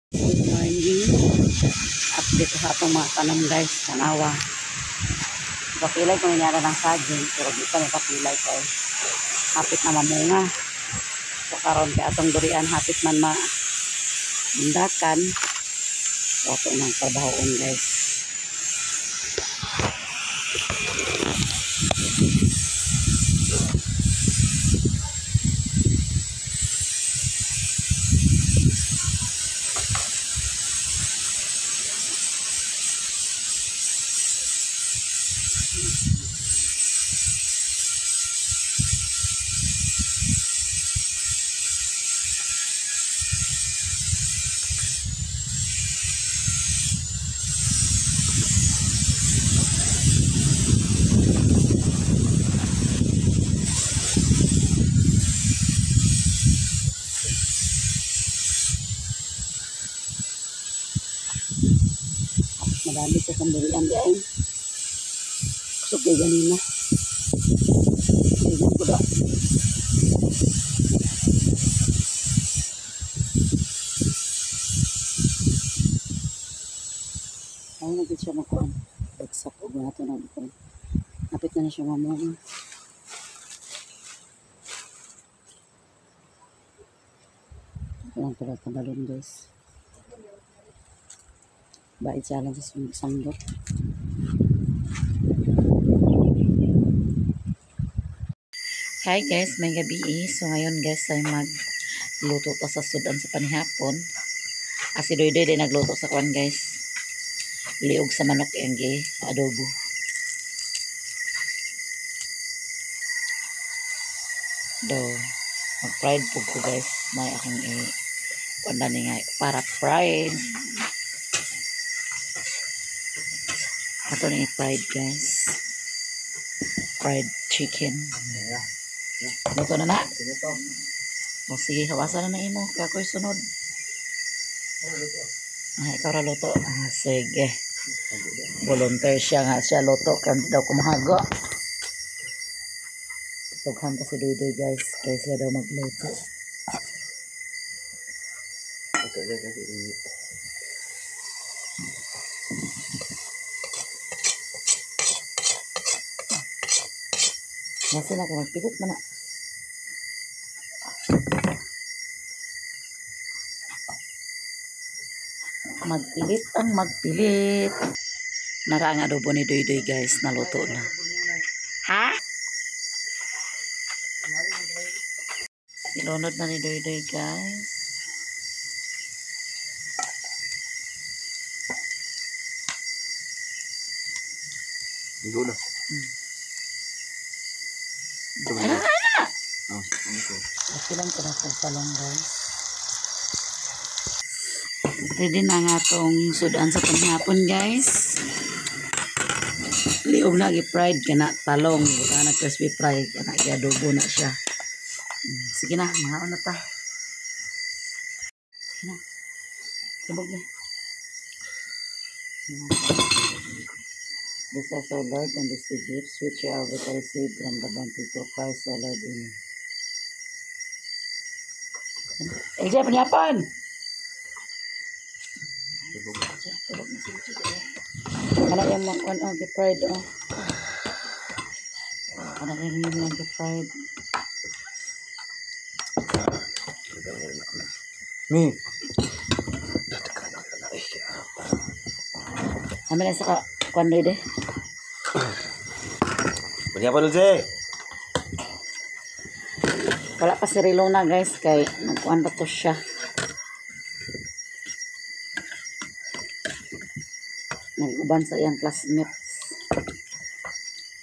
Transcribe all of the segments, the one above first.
Good morning. Update ko sa atong mga tanom, guys. Tanawa. Pakilay ko nangyari ng saging. Pero di pa may pakilay kay hapit na mamunga. So karon kay atong durian hapit man ma bundakan. So ato nang trabahoon, guys. Madami sa kang durian di ay. Kusog kay ganina. Tingnan ko da. Ay, na gid siya magkuan. Bagsak og nato na kuan. Hapit na na siya mamunga. Ito lang pala tabalon, guys. Bait siya lang sa sanggot. Hi guys, may gabi eh. So ngayon guys ay magluto ta sa sudan sa panihapon. Si Doy Doy din nagluto sa kuan, guys. Liog sa manok yang gi adobo. Do mag-fried pug ko, guys. May akong i kuan na ni nga para fried. Ato ni fried, guys. Fried chicken. Luto na na. O sige, hawasan na na imo. Kaya ako'y sunod. Ah, ikaw ra luto. Ah, sige. Volunteer siya nga siya luto. Kaya hindi daw kumahago. Tughan ta si Doy Doy, guys. Kaya siya daw magluto. Okay. Nasa na ka magpilit man na. Magpilit ang magpilit. Nara ang adobo ni Doy Doy, guys. Naluto na. Ha? Ilunod na ni Doy Doy, guys. Igo na. Ano na? Oh, okay. Okay lang ko na itong talong, guys. Ready na nga itong sudan sa panghapon, guys. Liog na gi-fried kana talong, wala na crispy fry kana adobo na siya. Sige na, mga ano ta. Sige na. Tubog na. This is our Lord and this the gifts which you have received from the bounty to Christ our Lord. Amen. LJ, panyapan! Tulog na si LJ. Ano yung mga ano, fried, oh. Ano yung mga fried. Mi. Amin na sa ka, kwan de. Panyapan, Dulce. Wala pa si Rilona, guys, kay nagkuan pa to siya. Nag-uban sa iyang classmates.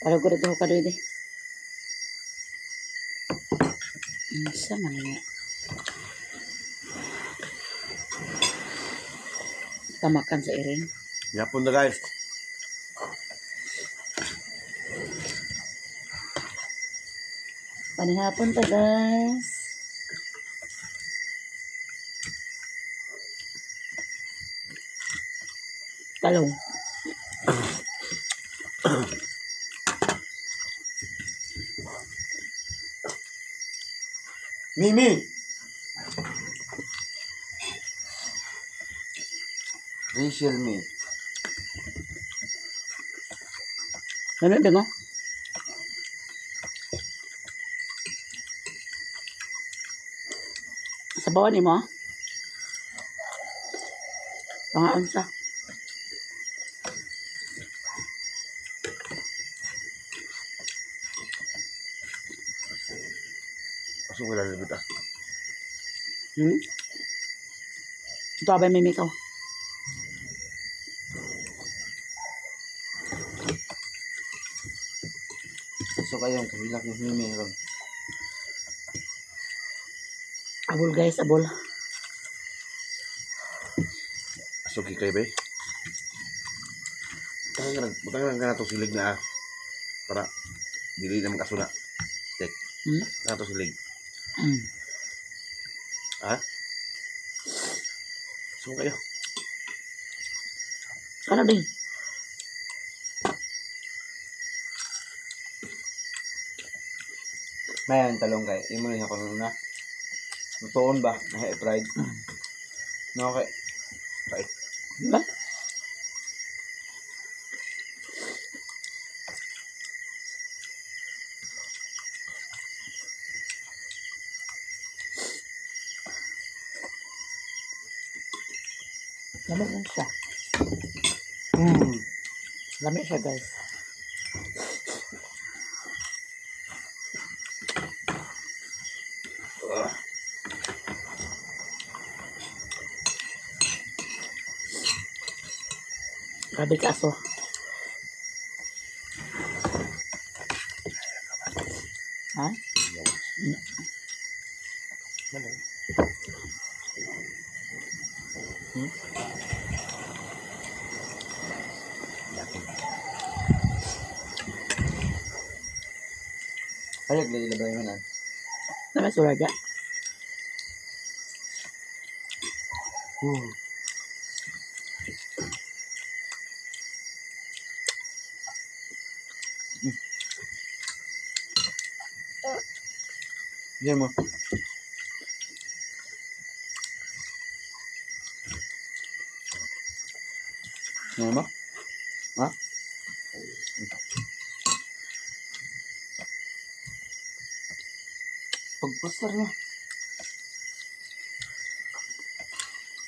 Pero ko dito ka doy. Unsa man nga. Tamakan sa iring. Yapon na, guys. Panihapon ta, guys. Talong. Mimi. Rachel me. Ano din, no? Sabawan ni mo? Pangaon sa. Aso wala na kita. Ito abay may mikaw. So kayo, kahilak yung mimi ron. Abol guys, abol. Aso kikay ba eh? Butang na to silig na ah. Para dili na makasuna. Tek. Na to silig. Ha? So kayo. Ano din? Mayan talong kay imo na siya kuno na. Tuon ba? Na fried. No okay. Bye. Ba? Lami lang siya. Lami siya guys. Grabe ka aso. Ha? Ayag lagi labay man ah. Lami sura dya. Diyan mo. Yan mo? Ha? Pagpasar na.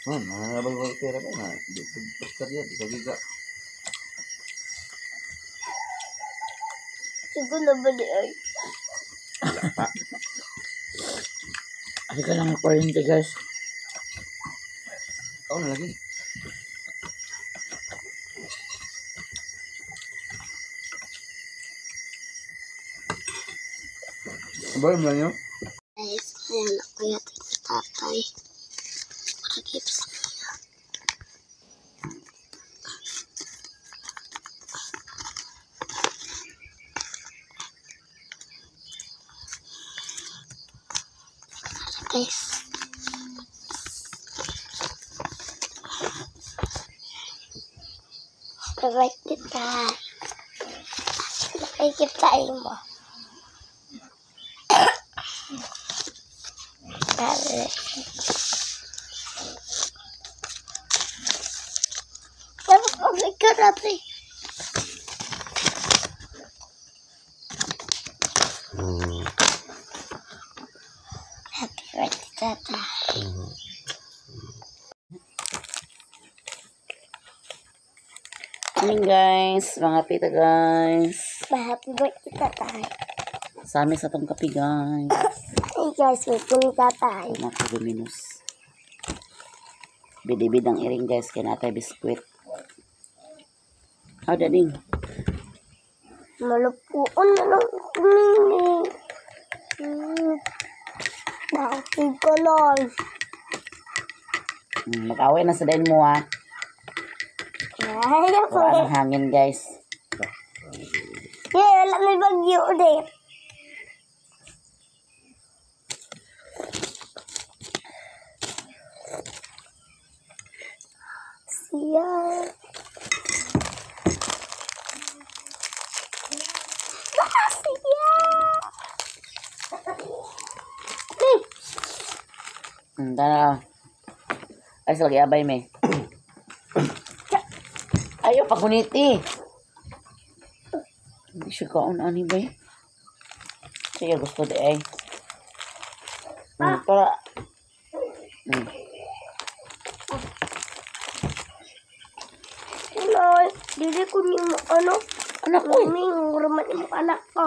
Man, nanganabal ko pera ka na. Pagpasar yan, di ka giga. Siguro na ba di ay? Ay ka lang kuryente guys. Ikaw na lagi. Abay mo lang yun? Guys, ayan ako yata ni tatay. Para gifts niya. Tara, guys. Happy birthday, Tay. Nakikip tayo mo. Tara. Tapos pag natin. Happy birthday, Tata. Amin guys, mga pita guys. Happy birthday, Tata. Sa amin sa tong kape guys. Hey guys, wait ko ni Tatay. Mga kaguminos. Bidibid ang iring guys, kaya natay biskwit. How daning? Malupuon na lang kumini. Bakit ka lang? Mag-away na sa dain mo ah. Ay, ako. Wala ng hangin guys. Yeah, wala may bagyo ulit. Siya. Ah, siya! Hey! Tara. Ay, sa lagi abay me. Ayaw paguniti. Hindi siya kaon ani ba eh. Sige, gusto di ay. Para. Hello, dili ko ni mo ano. Anak ko eh. Mami, nguraman mo anak ko.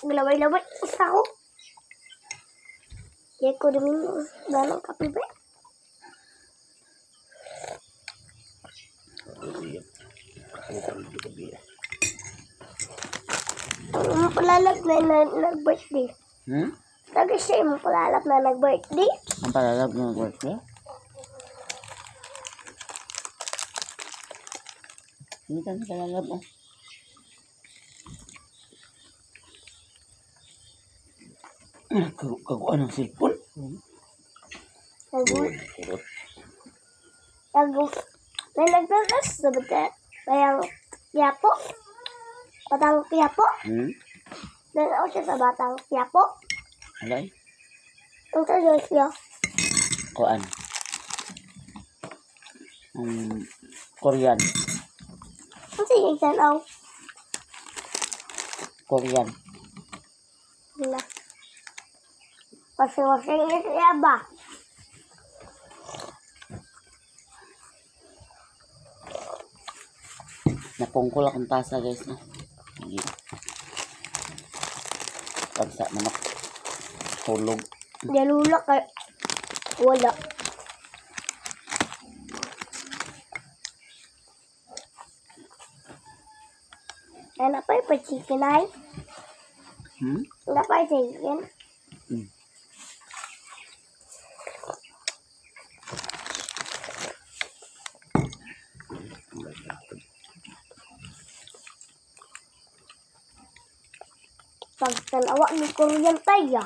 Galaway-laway, isa ko. Di ko rin ganang kape ba? Ang palalap na nag-birthday. Hmm? Lagi siya yung palalap na nag-birthday. Ang palalab ng birthday? Hindi kami palalab oh. Kaguan ng cellphone. Nag nag may nagtatas sa bata. Bayang Quiapo. Batang Quiapo. Hmm? Nanaw siya sa Batang Quiapo. Alay? Ang sa siya. Kuan. Korean. Ang sige tanaw. Korean. Na. Washing-washing niya siya ba? Napungkol akong tasa guys no. Hindi. Pagsa manok. Tulog. Nalula ka. Wala. Ano pa yung pa-chicken ay? Hmm? Ano pa yung chicken? Hmm. Pagtanawa ni Korean tayo.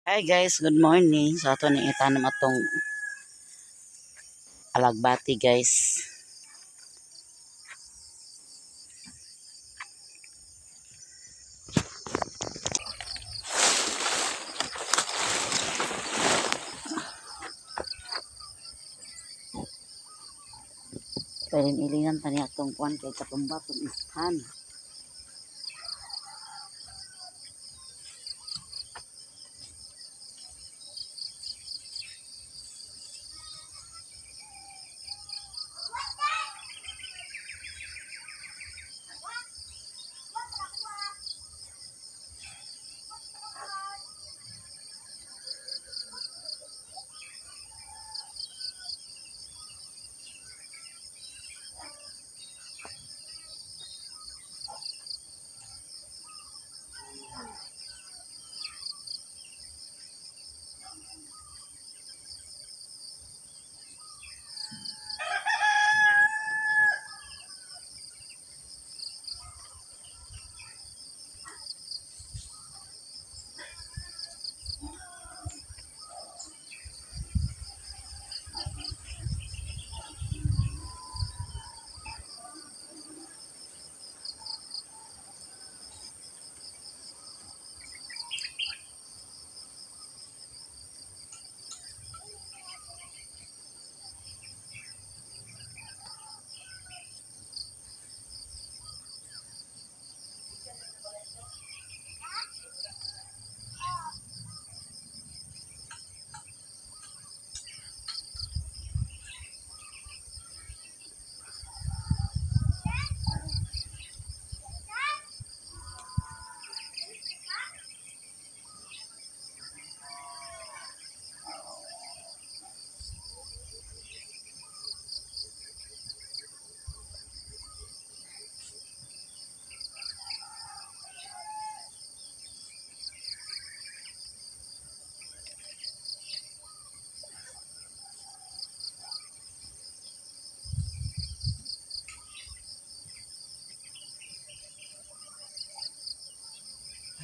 Hi guys, good morning. So ato ni itanom atong alagbati guys. Kailin-ilingan tani atong kuan kay katumba tong istan.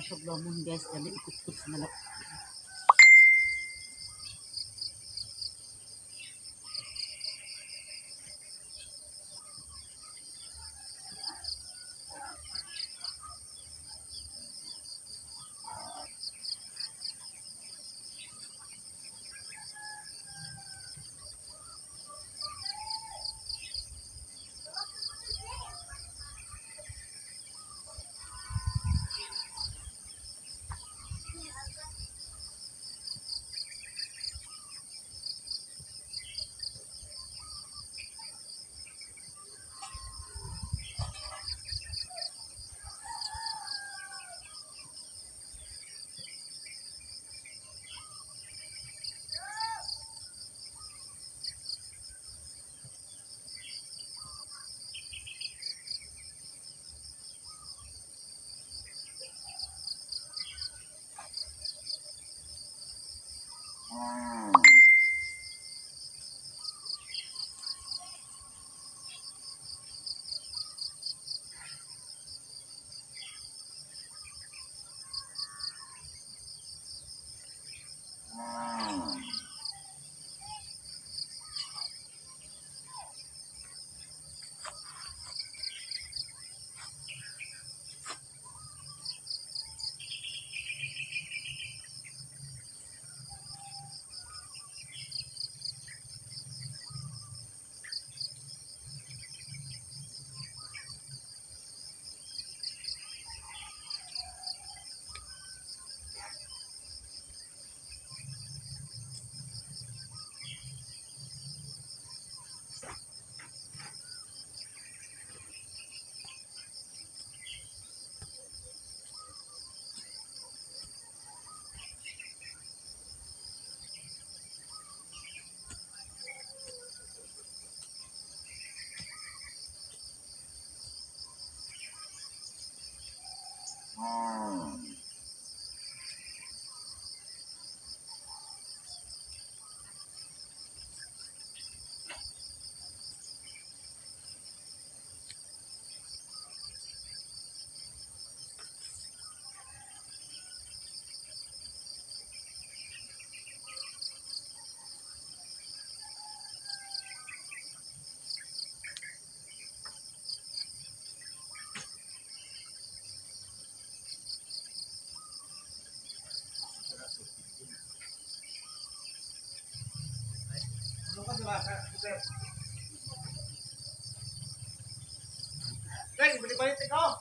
Paglomon guys, dali ikut-ikut sa manok. Hey, balik-balik ikaw.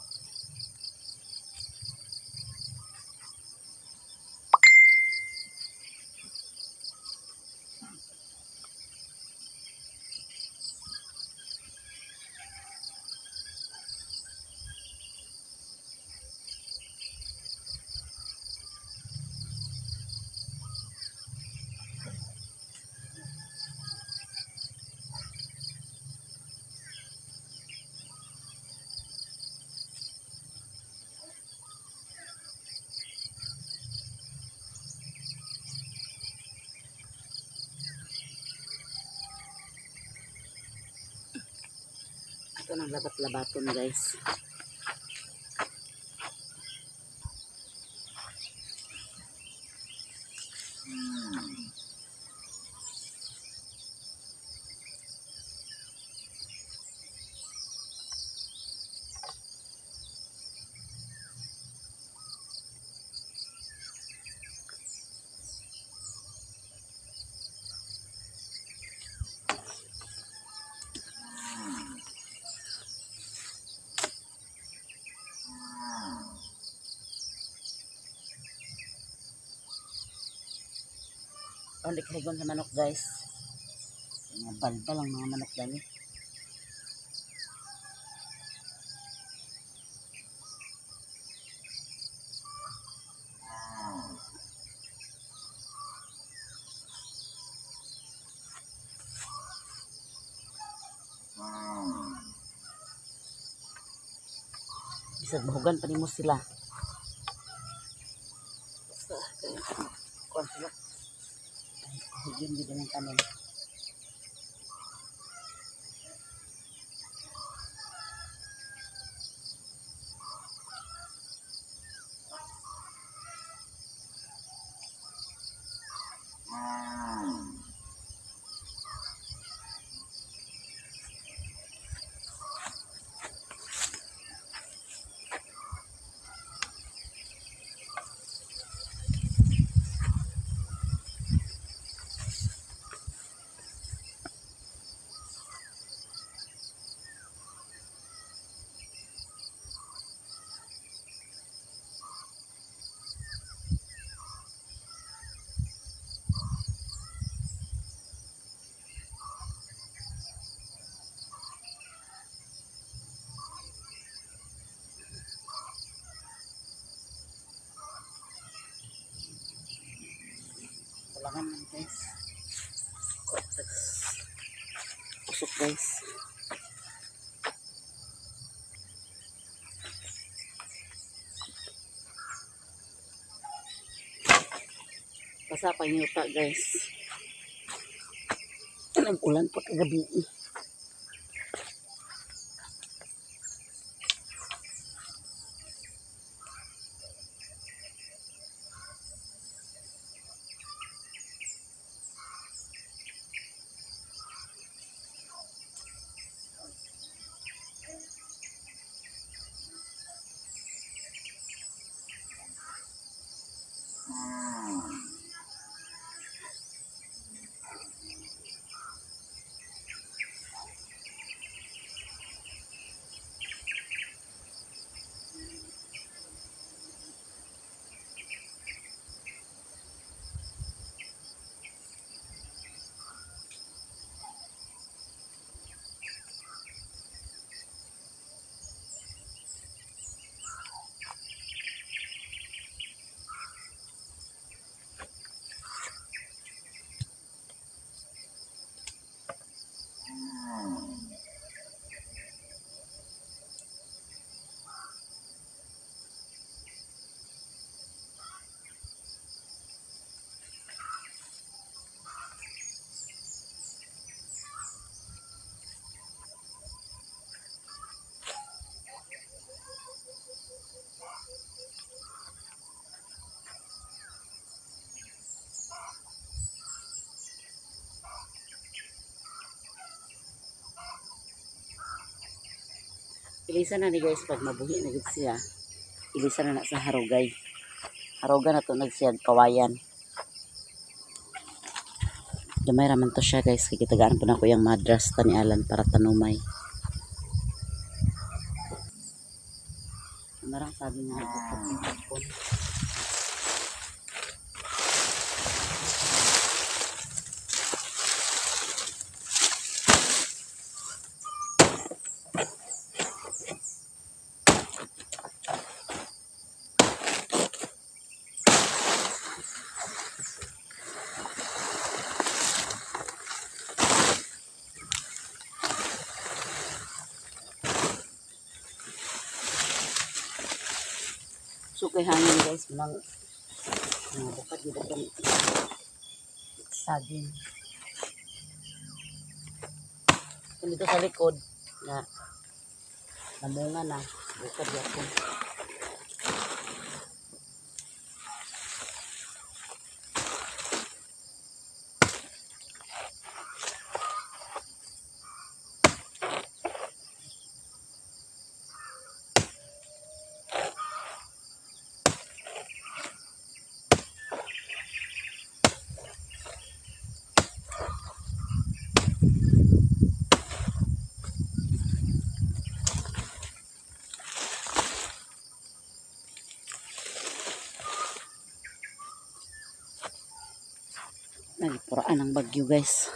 Ito ng labat-labaton guys. Only kahigon sa manok guys. Mga balbal ang mga manok dali. Bisag bahugan pa nimo sila. Basta, kuwan sila. Higyan dito ng kanon. guys. Basa pa yung yuta guys. Nag-ulan pa kagabi. Ilisa na ni guys pag mabuhi na gid siya. Ilisa na na sa harugay. Haruga na to nagsiyag kawayan. Gamay ra man to siya guys kay gitagaan po na ko iyang madrasta ni Alan para tanumay. Marang sabi nga nagpapon. So kay hangin guys, manang bukad gid atong saging. Kung dito sa likod na namunga na, bukad gyapon. Nagpuraan ang bagyo guys.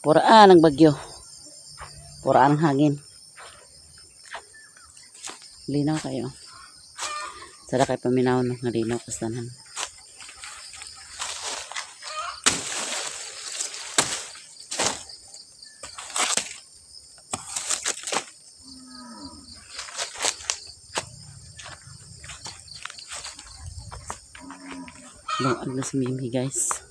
Puraan ang bagyo. Puraan ang hangin. Linaw kayo. Sada kay paminaw no, nga linaw kastanan. Luag na si Mimi guys.